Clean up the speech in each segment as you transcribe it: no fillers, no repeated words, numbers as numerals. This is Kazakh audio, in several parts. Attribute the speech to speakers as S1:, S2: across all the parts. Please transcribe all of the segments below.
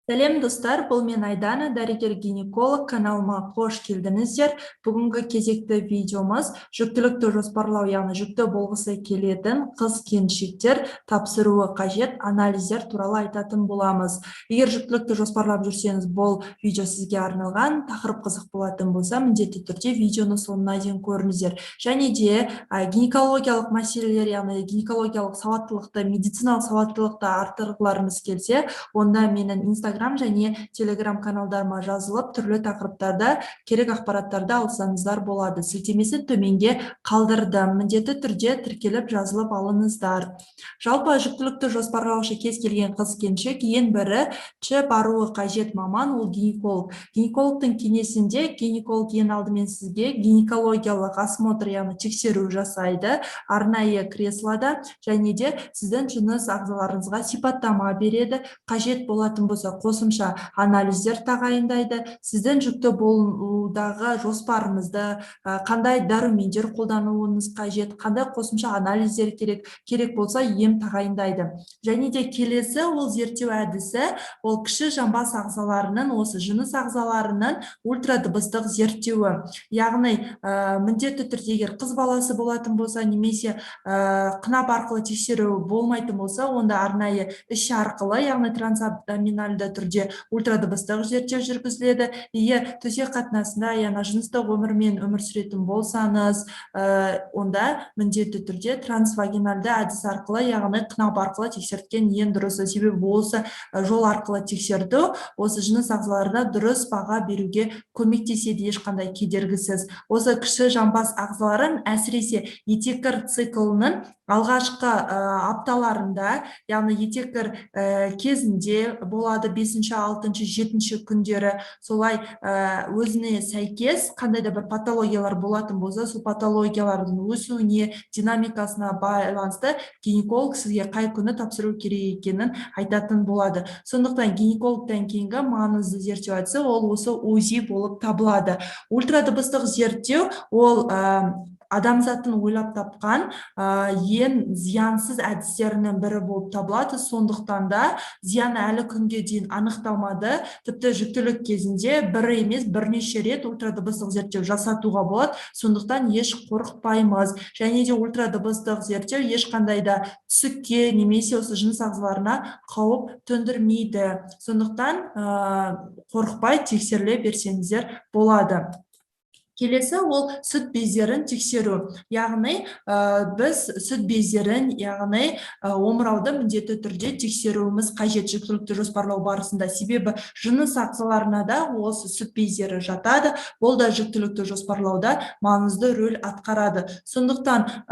S1: Сәлем, достар! Бұл мен, Айдана, дәрігер гинеколог. Каналыма қош келдіңіздер. Бүгінгі кезекті видеомыз жүктілікті жоспарлау, яғни жүкті болғысы келетін қыз келіншектер тапсыруы қажет анализдер туралы айтатын боламыз. Егер жүктілікті жоспарлап жүрсеңіз, бұл видео сізге арналған. Тақырып қызық болатын болса, міндетті түрде видеоны соңына дейін көріңіздер. Және де гинекологиялық мәселелер, яғни гинекологиялық сауаттылықты, медициналық сауаттылықты арттырғыларыңыз келсе, онда менің Инстаграм және Телеграм каналдарыма жазылып, түрлі тақырыптарда керек ақпараттарды алсаңыздар болады. Сілтемесін төменге қалдырдым. Міндетті түрде тіркеліп, жазылып алыңыздар. Жалпы, жүктілікті жоспарлаушы кез келген қыз келіншек ең бірінші баруы қажет маман ол гинеколог. Гинекологтың кеңесінде гинеколог ең алдымен сізге гинекологиялық осмотр, яғни тексеру жасайды арнайы креслода және де сіздің жыныс ағзаларыңызға сипаттама береді, қажет болатын болса, қосымша анализдер тағайындайды, сіздің жүкті болудағы жоспарыңызды, қандай дәрумендер қолдануыңыз қажет, қандай қосымша анализдер керек, керек болса, ем тағайындайды. Және де келесі ол зерттеу әдісі ол кіші жамбас ағзаларының, осы жыныс ағзаларының ультрадыбыстық зерттеуі. Яғни міндетті түрде, егер қыз баласы болатын болса немесе қынап арқылы тексеру болмайтын болса, онда арнайы іш арқылы, яғни трансабдоминальды түрде ультрадыбыстық зерттеу жүргізіледі. Егер төсек қатынасында, яғни жыныстық өмірмен өмір сүретін болсаңыз, онда міндетті түрде трансвагинальды әдіс арқылы, яғни қынап арқылы тексерткен ең дұрысы. Себебі осы жол арқылы тексерту осы жыныс ағзаларына дұрыс баға беруге көмектеседі ешқандай кедергісіз. Осы кіші жамбас ағзаларын, әсіресе етеккір циклінің алғашқы апталарында, яғни етеккір кезінде болады, бесінші, алтыншы, жетінші күндері, солай өзіне сәйкес қандай да бір патологиялар болатын болса, сол патологиялардың өсуіне, динамикасына байланысты гинеколог сізге қай күні тапсыру керек екенін айтатын болады. Сондықтан гинекологтан кейінгі маңызды зерттеу әдісі ол осы УЗИ болып табылады. Ультрадыбыстық зерттеу ол адамзаттың ойлап тапқан ең зиянсыз әдістерінің бірі болып табылады. Сондықтан да зияны әлі күнге дейін анықталмады. Тіпті жүктілік кезінде бір емес, бірнеше рет ультрадыбыстық зерттеу жасатуға болады. Сондықтан еш қорықпаймыз. Және де ультрадыбыстық зерттеу ешқандай да түсікке немесе осы жыныс ағзаларына қауіп төндірмейді. Сондықтан қорықпай тексеріле берсеңіздер болады. Келесі ол сүт бездерін тексеру. Яғни біз сүт бездерін, яғни омырауды міндетті түрде тексеруіміз қажет жүктілікті жоспарлау барысында. Себебі жыныс ағзаларына да осы сүт бездері жатады. Бұл да жүктілікті жоспарлауда маңызды рөл атқарады. Сондықтан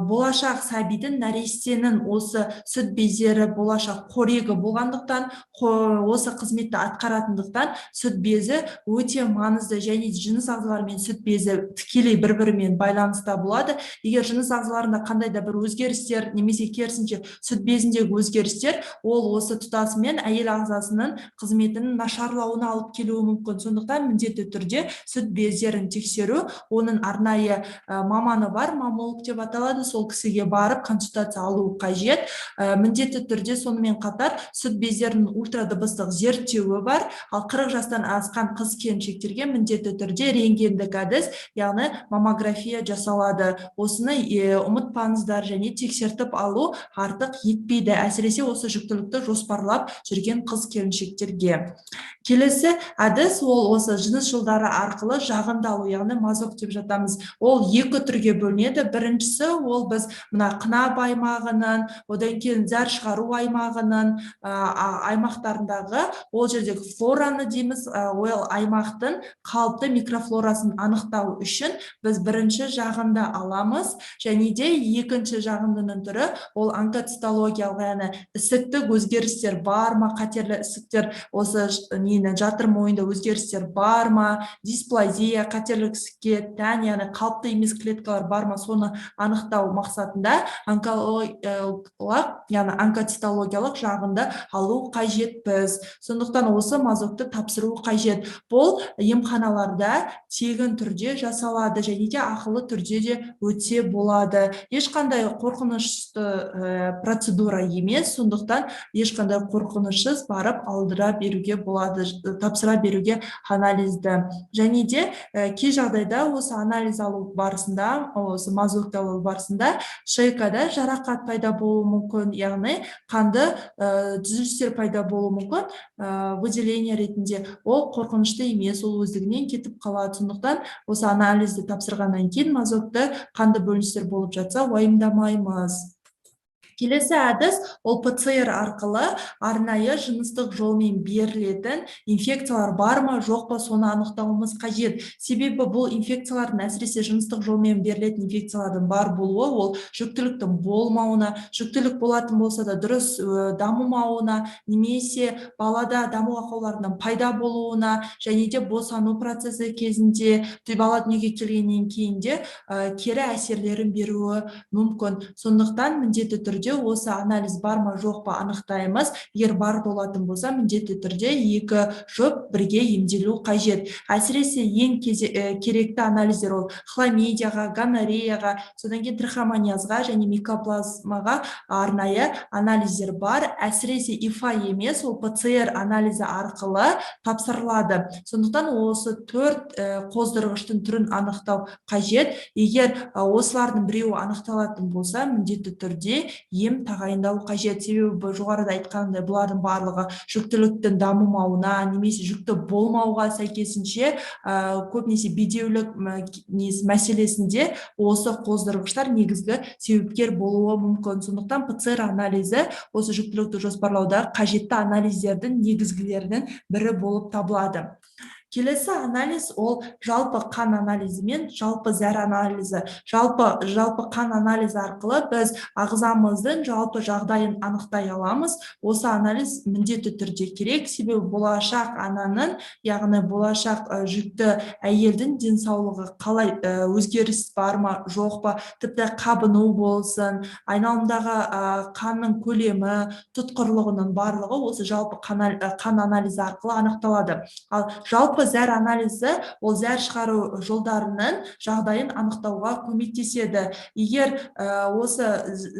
S1: болашақ сәбидің, нәрестенің осы сүт бездері болашақ қорегі болғандықтан, осы қызметті атқаратындықтан, сүт безі өте маңызды. Және жыныс ағзалары мен сүт безі тікелей бір бірімен байланыста болады. Егер жыныс ағзаларында қандай да бір өзгерістер немесе керісінше сүт безіндегі өзгерістер ол осы тұтасымен әйел ағзасының қызметінің нашарлауына алып келуі мүмкін. Сондықтан міндетті түрде сүт бездерін тексеру, оның арнайы маманы бар, маммолог деп аталады, сол кісіге барып консультация алу қажет міндетті түрде. Сонымен қатар сүт бездерінің ультрадыбыстық зерттеуі бар. Ал 40 жастан асқан қыз келіншектерге міндетті түрде рентгендік әдіс, яғни маммография жасалады. Осыны ұмытпаңыздар және тексертіп алу артық етпейді, әсіресе осы жүктілікті жоспарлап жүрген қыз келіншектерге. Келесі әдіс ол осы жыныс жолдары арқылы жағынды алу, яғни мазок деп жатамыз. Ол екі түрге бөлінеді. Біріншісі ол біз мына қынап аймағының, одан кейін зәр шығару аймағының аймақтарындағы, ол жердегі флораны дейміз, ол аймақтың қалыпты микрофлорасын анықтау үшін біз бірінші жағынды аламыз. Және де екінші жағындының түрі ол онкоцитологиялық, яғни ісіктік өзгерістер бар ма, қатерлі ісіктер, осы нені, жатыр мойында өзгерістер бар ма, дисплазия, қатерлі ісікке тән, яғни қалыпты емес клеткалар бар ма, соны анықтау мақсатында онкологиялық, яғни онкоцитологиялық жағынды алу қажетпіз. Сондықтан осы мазокты тапсыру қажет. Бұл емханаларда тегін. түрде жасалады және де ақылы түрде де өтсе болады. Ешқандай қорқынышты процедура емес, сондықтан ешқандай қорқынышсыз барып алдыра беруге болады, тапсыра беруге анализді. Және де кей жағдайда осы анализ алу барысында, осы мазокты алу барысында шейкада жарақат пайда болуы мүмкін, яғни қанды түзілістер пайда болуы мүмкін выделение ретінде. Ол қорқынышты емес, ол өздігінен кетіп қалады. Сондықтан осы анализді тапсырғаннан кейін мазокты қанды бөліністер болып жатса, уайымдамаймыз. Келесі әдіс ол ПЦР арқылы арнайы жыныстық жолмен берілетін инфекциялар бар ма, жоқ па, соны анықтауымыз қажет. Себебі бұл инфекциялардың, әсіресе жыныстық жолмен берілетін инфекциялардың бар болуы ол жүктіліктің болмауына, жүктілік болатын болса да, дұрыс дамымауына немесе балада даму ақауларының пайда болуына және де босану процесі кезінде, бала дүниеге келгеннен кейін де кері әсерлерін беруі мүмкін. Сондықтан міндетті түрде осы анализ бар ма, жоқ па, анықтаймыз. Егер бар болатын болса, міндетті түрде екі жұп бірге емделу қажет. Әсіресе ең керекті анализдер ол хламидияға, гонореяға, содан кейін трихомониазға және микоплазмаға арнайы анализдер бар. Әсіресе ИФА емес, ол ПЦР анализі арқылы тапсырылады. Сондықтан осы төрт қоздырғыштың түрін анықтау қажет. Егер осылардың біреуі анықталатын болса, міндетті түрде ем тағайындау қажет. Себебі жоғарыда айтқанымдай, бұлардың барлығы жүктіліктің дамымауына немесе жүкті болмауға, сәйкесінше көбінесе бедеулік мәселесінде осы қоздырғыштар негізгі себепкер болуы мүмкін. Сондықтан ПЦР анализі осы жүктілікті жоспарлауда қажетті анализдердің негізгілерінің бірі болып табылады. Келесі анализ ол жалпы қан анализі мен жалпы зәр анализі. Жалпы қан анализі арқылы біз ағзамыздың жалпы жағдайын анықтай аламыз. Осы анализ міндетті түрде керек, себебі болашақ ананың, яғни болашақ жүкті әйелдің денсаулығы қалай, өзгеріс бар ма, жоқ па, тіпті қабыну болсын, айналымдағы қанның көлемі, тұтқырлығының барлығы осы жалпы қан анализі арқылы анықталады. Ал жалпы зәр анализі ол зәр шығару жолдарының жағдайын анықтауға көмектеседі. Егер осы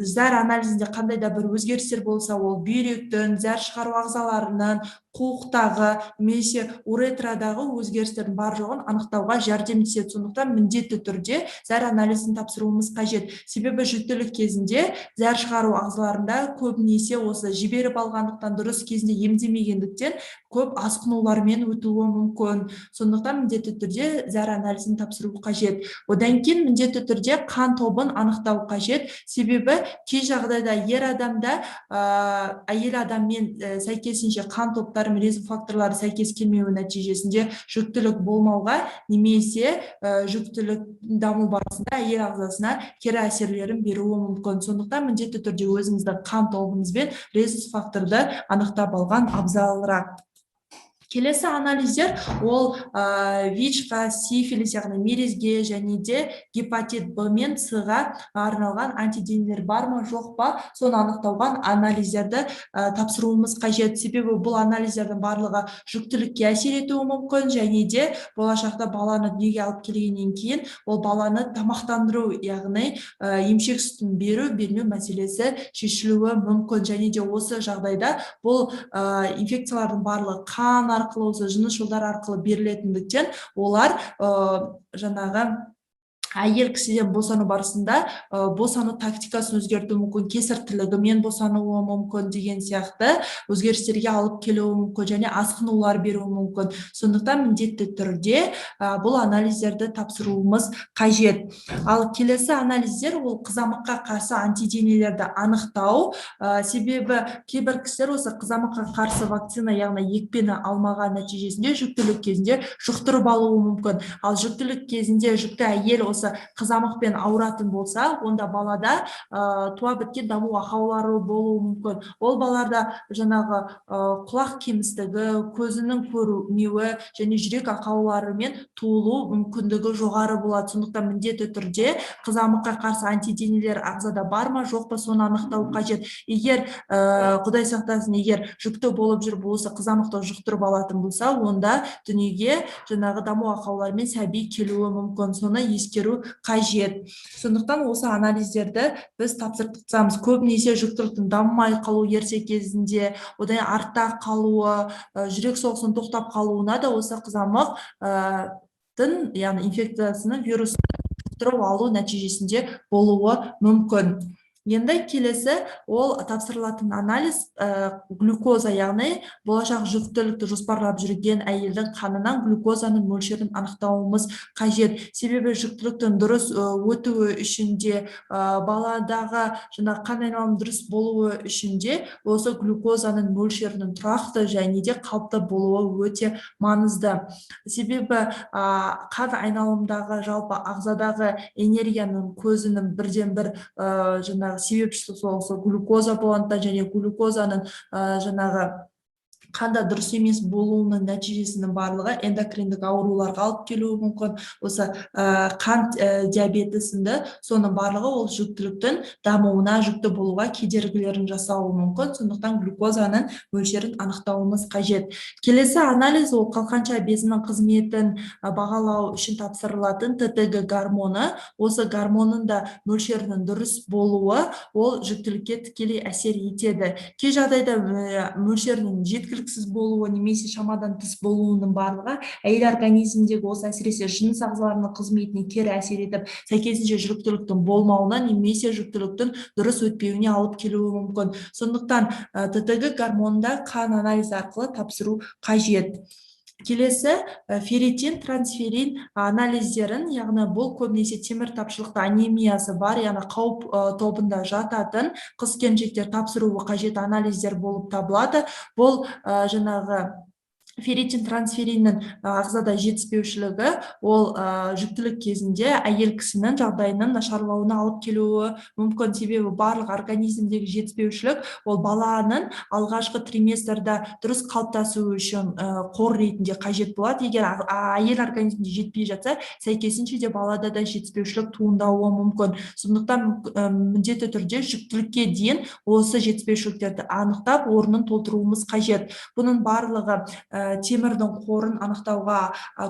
S1: зәр анализінде қандай да бір өзгерістер болса, ол бүйректің, зәр шығару ағзаларының, қуықтағы немесе уретрадағы өзгерістердің бар жоғын анықтауға жәрдемдеседі. Сондықтан міндетті түрде зәр анализін тапсыруымыз қажет. Себебі жүктілік кезінде зәр шығару ағзаларында көбінесе осы жіберіп алғандықтан, дұрыс кезінде емдемегендіктен көп асқынулармен өтуі мүмкін. Сондықтан міндетті түрде зәр анализін тапсыру қажет. Одан кейін міндетті түрде қан тобын анықтау қажет. Себебі кей жағдайда ер адамда әйел адаммен сәйкесінше қан топтары мен резус факторлары сәйкес келмеуі нәтижесінде жүктілік болмауға немесе жүктілік даму барысында әйел ағзасына кері әсерлерін беруі мүмкін. Сондықтан міндетті түрде өзіңіздің қан тобыңыз бен резус факторды анықтап алған абзалырақ. Келесі анализдер ол ВИЧ-қа, сифилис, яғни мерезге және де гепатит Б мен С-ға арналған антиденелер бар ма, жоқ па, соны анықтауға анализдерді тапсыруымыз қажет. Себебі бұл анализдердің барлығы жүктілікке әсер етуі мүмкін және де болашақта баланы дүниеге алып келгеннен кейін ол баланы тамақтандыру, яғни емшек сүтін беру бермеу мәселесі шешілуі мүмкін. Және де осы жағдайда бұл инфекциялардың барлығы қан арқылы, осы жыныс жолдары арқылы берілетіндіктен, олар жаңағы әйел кісіден босану барысында босану тактикасын өзгертуі мүмкін, кесар тілігімен босануы мүмкін деген сияқты өзгерістерге алып келуі мүмкін және асқынулар беруі мүмкін. Сондықтан міндетті түрде бұл анализдерді тапсыруымыз қажет. Ал келесі анализдер ол қызамыққа қарсы антиденелерді анықтау. Себебі кейбір кісілер осы қызамыққа қарсы вакцина, яғни екпені алмаған нәтижесінде жүктілік кезінде жұқтырып алуы мүмкін. Ал жүктілік кезінде жүкті әйел осы осы қызамықпен ауыратын болса, онда балада туа біткен даму ақаулары болуы мүмкін. Ол балаларда жаңағы құлақ кемістігі, көзінің көрмеуі және жүрек ақауларымен туылу мүмкіндігі жоғары болады. Сондықтан міндетті түрде қызамыққа қарсы антиденелер ағзада бар ма, жоқ па, соны анықтау қажет. Егер, құдай сақтасын, егер жүкті болып жүріп осы қызамықты жұқтырып алатын болса, онда дүниеге жаңағы даму ақауларымен сәби келуі мүмкін. Соны ескеру қажет. Сондықтан осы анализдерді біз тапсыртқызамыз. Көбінесе жүктіліктің дамымай қалу ерте кезінде, одан артта қалуы, жүрек соғысының тоқтап қалуына да осы қызамық яғни инфекциясының вирус жұқтырып алу нәтижесінде болуы мүмкін. Енді келесі ол тапсырылатын анализ глюкоза, яғни болашақ жүктілікті жоспарлап жүрген әйелдің қанынан глюкозаның мөлшерін анықтауымыз қажет. Себебі жүктіліктің дұрыс өтуі үшін де, баладағы жаңағы қан айналымы дұрыс болуы үшін де осы глюкозаның мөлшерінің тұрақты және де қалыпты болуы өте маңызды. Себебі қан айналымдағы, жалпы ағзадағы энергияның көзінің бірден бір жаңағы себепшісі сол глюкоза болғандықтан және глюкозаның жаңағы қанда дұрыс емес болуының нәтижесінің барлығы эндокриндік ауруларға алып келуі мүмкін. Осы қант диабеті сынды, соның барлығы ол жүктіліктің дамуына, жүкті болуға кедергілерін жасауы мүмкін. Сондықтан глюкозаның мөлшерін анықтауымыз қажет. Келесі анализ ол қалқанша безінің қызметін бағалау үшін тапсырылатын ТТГ гормоны. Осы гормонның да мөлшерінің дұрыс болуы ол жүктілікке тікелей әсер етеді. Кей жағдайда мөлшерінің жеткіліксіз болуы немесе шамадан тыс болуының барлығы әйел организміндегі осы, әсіресе жыныс ағзаларының қызметіне кері әсер етіп, сәйкесінше жүктіліктің болмауына немесе жүктіліктің дұрыс өтпеуіне алып келуі мүмкін. Сондықтан ТТГ гормонын қан анализі арқылы тапсыру қажет. Келесі ферритин, трансферрин анализдерін, яғни бұл көбінесе темір тапшылықты анемиясы бар, яғни қауіп тобында жататын қыз келіншектер тапсыруы қажет анализдер болып табылады. Бұл жаңағы ферритин, трансферриннің ағзада жетіспеушілігі ол жүктілік кезінде әйел кісінің жағдайының нашарлауына алып келуі мүмкін. Себебі барлық организмдегі жетіспеушілік ол баланың алғашқы триместрда дұрыс қалыптасуы үшін қор ретінде қажет болады. Егер әйел организмінде жетпей жатса, сәйкесінше де балада да жетіспеушілік туындауы мүмкін. Сондықтан міндетті түрде жүктілікке дейін осы жетіспеушіліктерді анықтап, орнын толтыруымыз қажет. Бұның барлығы темірдің қорын анықтауға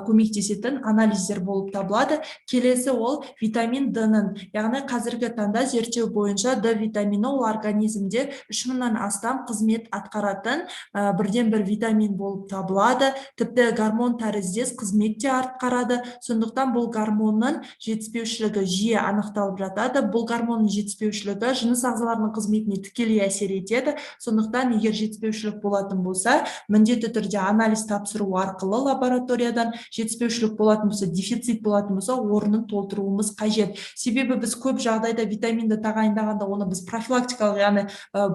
S1: көмектесетін анализдер болып табылады. Келесі ол витамин Д-ның, яғни қазіргі таңда зерттеу бойынша Д витамині ол организмде 3000-нан астам қызмет атқаратын бірден бір витамин болып табылады. Тіпті гормон тәріздес қызмет те атқарады. Сондықтан бұл гормонның жетіспеушілігі жиі анықталып жатады. Бұл гормонның жетіспеушілігі жыныс ағзаларының қызметіне тікелей әсер етеді. Сондықтан егер жетіспеушілік болатын болса, міндетті түрде анализ тапсыру арқылы лабораториядан жетіспеушілік болатын болса, дефицит болатын болса, орнын толтыруымыз қажет. Себебі біз көп жағдайда витаминді тағайындағанда оны біз профилактикалық, яғни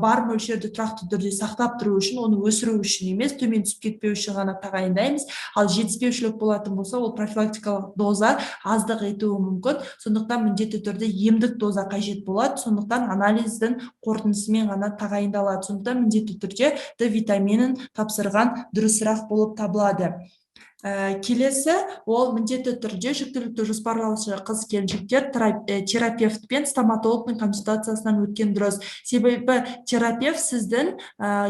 S1: бар мөлшерді тұрақты түрде сақтап тұру үшін, оны өсіру үшін емес, төмен түсіп кетпеу үшін ғана тағайындаймыз. Ал жетіспеушілік болатын болса, ол профилактикалық доза аздық етуі мүмкін. Сондықтан міндетті түрде емдік доза қажет болады. Сондықтан анализдің қорытындысымен ғана тағайындалады. Сондықтан міндетті түрде Д витаминін тапсырған дұрысырақ болып табылады. Келесі ол міндетті түрде жүктілікті жоспарлаушы қыз келіншектер терапевт пен стоматологтың консультациясынан өткен дұрыс. Себебі терапевт сіздің,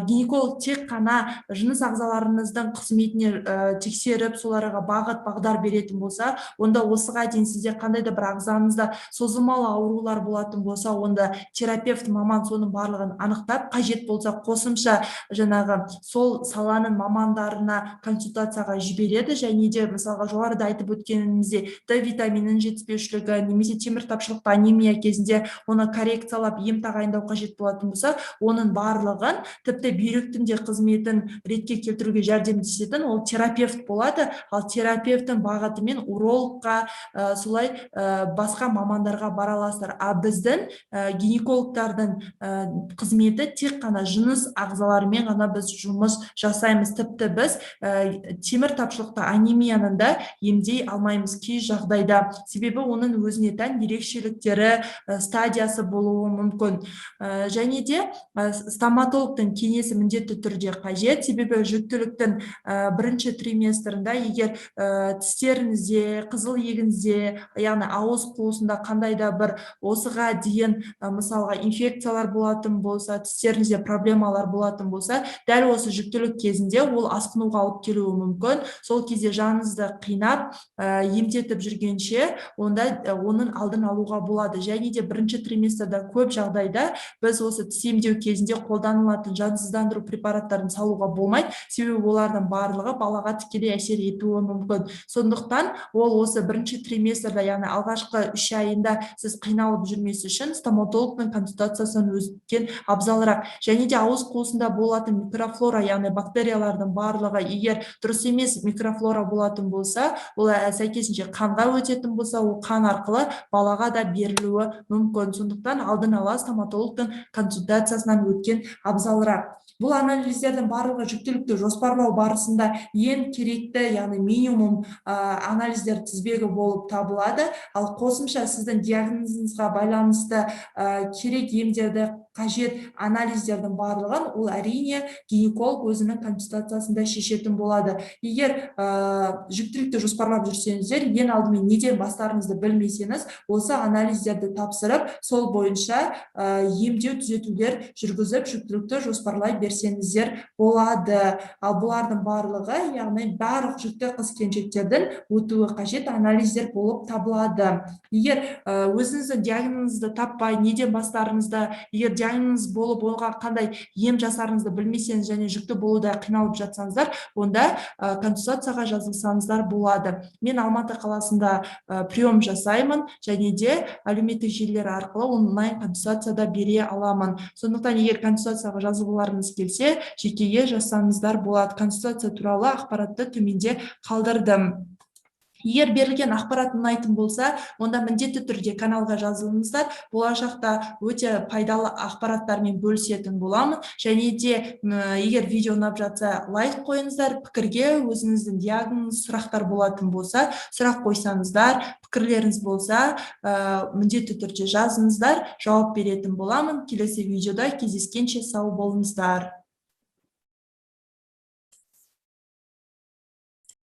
S1: гинеколог тек қана жыныс ағзаларыңыздың қызметіне тексеріп, соларға бағыт бағдар беретін болса, онда осыға дейін сізде қандай да бір ағзаңызда созылмалы аурулар болатын болса, онда терапевт маман соның барлығын анықтап, қажет болса, қосымша жаңағы сол саланың мамандарына консультацияға жібереді. Және де мысалға, жоғарыда айтып өткеніміздей, Д витаминінің жетіспеушілігі немесе темір тапшылықты анемия кезінде оны коррекциялап, ем тағайындау қажет болатын болса, оның барлығын, тіпті бүйректің де қызметін ретке келтіруге жәрдемдесетін ол терапевт болады. Ал терапевттің бағытымен урологқа, солай басқа мамандарға бара аласыздар. А біздің гинекологтардың қызметі тек қана жыныс ағзаларымен ғана біз жұмыс жасаймыз. Тіпті біз темір тапшылықты тоқты анемияны да емдей алмаймыз кей жағдайда, себебі оның өзіне тән ерекшеліктері, стадиясы болуы мүмкін. Және де стоматологтың кеңесі міндетті түрде қажет, себебі жүктіліктің бірінші триместрында егер тістеріңізде, қызыл иегіңізде, яғни ауыз қуысында қандай да бір осыға дейін, мысалға, инфекциялар болатын болса, тістеріңізде проблемалар болатын болса, дәл осы жүктілік кезінде ол асқынуға алып келуі мүмкін. Сол кезде жаныңызды қинап, емдетіп жүргенше, онда оның алдын алуға болады. Және де бірінші триместрда көп жағдайда біз осы тіс емдеу кезінде қолданылатын жансыздандыру препараттарын салуға болмайды, себебі олардың барлығы балаға тікелей әсер етуі мүмкін. Сондықтан ол осы бірінші триместрда, яғни алғашқы 3 айында сіз қиналып жүрмес үшін стоматологтың консультациясынан өткен абзалырақ. Және де ауыз қуысында болатын микрофлора, яғни бактериялардың барлығы, егер дұрыс емес микрофлора болатын болса, ол сәйкесінше қанға өтетін болса, ол қан арқылы балаға да берілуі мүмкін. Сондықтан алдын ала стоматологтың консультациясынан өткен абзалырақ. Бұл анализдердің барлығы жүктілікті жоспарлау барысында ең керекті, яғни минимум анализдер тізбегі болып табылады. Ал қосымша сіздің диагнозыңызға байланысты керек емдерді, қажет анализдердің барлығын ол, әрине, гинеколог өзінің консультациясында шешетін болады. Егер жүктілікті жоспарлап жүрсеңіздер, ең алдымен неден бастарыңызды білмесеңіз, осы анализдерді тапсырып, сол бойынша емдеу, түзетулер жүргізіп, жүктілікті жоспарлай берсеңіздер болады. Ал бұлардың барлығы, яғни барлық жүкті қыз келіншектердің өтуі қажет анализдер болып табылады. Егер өзіңіздің диагнозыңызды таппай, неден бастарыңызды, егер диагноз болып, оған қандай ем жасарыңызды білмесеңіз және жүкті болуда қиналып жатсаңыздар, онда консультацияға жазылсаңыздар болады. Мен Алматы қаласында прием жасаймын және де әлеуметтік желілер арқылы онлайн консультация да бере аламын. Сондықтан егер консультацияға жазылғыларыңыз келсе, жекеге жазсаңыздар болады. Консультация туралы ақпаратты төменде қалдырдым. Егер берілген ақпарат ұнайтын болса, онда міндетті түрде каналға жазылыңыздар. Болашақта өте пайдалы ақпараттармен бөлісетін боламын. Және де егер видео ұнап жатса, лайк қойыңыздар. Пікірге өзіңіздің диагноз, сұрақтар болатын болса, сұрақ қойсаңыздар, пікірлеріңіз болса, міндетті түрде жазыңыздар, жауап беретін боламын. Келесі видеода кездескенше сау болыңыздар.